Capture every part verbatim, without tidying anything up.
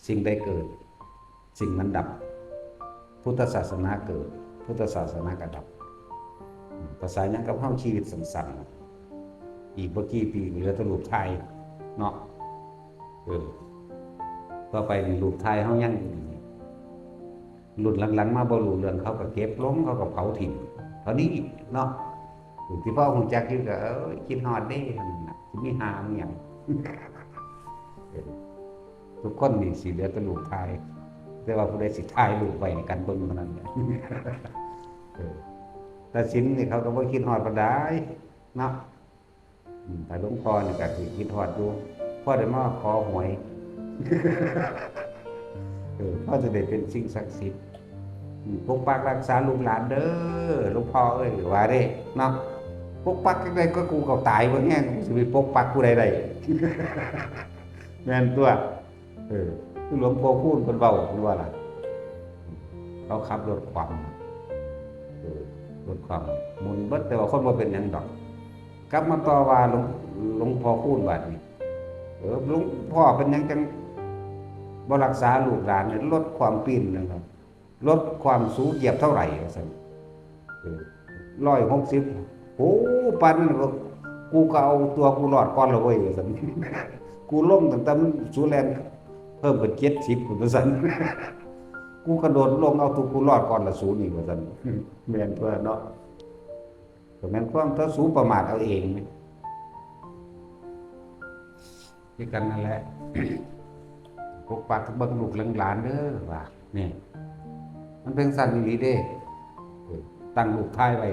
สิ่งใดเกิด สิ่งนั้นดับ พุทธศาสนาเกิด พุทธศาสนาก็ดับ อืม ภาษาหยังกับเฮา ชีวิตสั้นๆ อีกบ่กี่ปีก็เหลือแต่รูปถ่ายเนาะ เออ ต่อไปนี่รูปถ่ายเฮายังอยู่นี่ รุ่นหลังๆ มาบ่รู้เรื่อง เขาก็เก็บลง เขาก็เผาทิ้ง เท่านี้เนาะ รุ่นที่พ่อฮู้จักอยู่ก็ เอ้ย คิดฮอดเด้ นั่นน่ะ สิมีหามีหยัง เออ ทุกคนนี่สิเหลือแต่รูปถ่าย แต่ว่าผู้ใดสิถ่ายรูปไว้ให้กันเบิ่งเท่านั้นแหละ เออ แต่ศีลนี่เขาก็บ่คิดฮอดปานใดเนาะ อืม แต่หลวงพ่อนี่ก็สิคิดฮอดอยู่ พ่อได้มาขอหวย เออ พ่อจะได้เป็นสิ่งศักดิ์สิทธิ์ อืม ปกปักรักษาลูกหลานเด้อ หลวงพ่อเอ้ย ว่าเด้เนาะ ปกปักจั่งใดก็กูก็ตายบ่แฮง กูสิไปปกปักผู้ใดได้ แม่นตัว เออ คือหลวงพ่อคูณเพิ่นเว้า เพิ่นว่าล่ะ เขาขับรถคว่ำ เออ รถคว่ำ หมุนเบิด แต่ว่าคนบ่เป็นหยังดอก กลับมาต่อว่าหลวง หลวงพ่อคูณบาดนี้ เออ หลวงพ่อเป็นหยังจั่งบ่รักษาลูกหลานเนี่ย รถคว่ำปีนนั่นน่ะ รถคว่ำสูเหยียบเท่าไหร่ ว่าซั่น เออ ร้อยหกสิบ โอ้ ปานนั้นก็ กูก็เอาตัวกูรอดก่อนละเว้ย ว่าซั่น กูลงตั้งแต่มันสูแล่นเพิ่มเป็นเจ็ดสิบพุ้น ว่าซั่น กูกระโดดลงเอาตัวกูรอดก่อนละสูนี่ ว่าซั่น แม่นตัวเนาะ ก็แม่นความ ถ้าสูประมาทเอาเองนี่ คือกันนั่นแหละ ปกปักเบิ่งลูกเบิ่งหลานเด้อ ว่า นี่ มันเป็นซั่นอีหลีเด้ เออ ตั้งรูปถ่ายไว้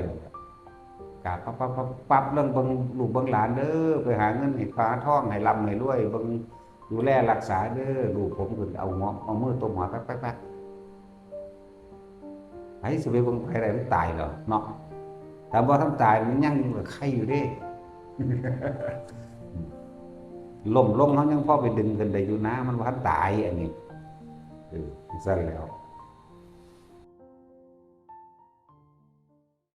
กราบปั๊บปั๊บปั๊บปั๊บ เรื่องเบิ่งลูกเบิ่งหลานเด้อ ไปหาเงินให้หาทอง ให้ร่ำให้รวย เบิ่งดูแลรักษาเด้อ ลูกผมขึ้น เอาหัว เอามือตบหัว ปั๊บปั๊บปั๊บ ไผสิไปเบิ่งไผได้ มันตายแล้วเนาะ ถ้าบ่ทันตายมันยังอยู่ก็ไคอยู่เด้ ล้มลงเฮายังพอไปดึงขึ้นได้อยู่นะ มันบ่ทันตายอันนี้ เออ ซั่นแล้ว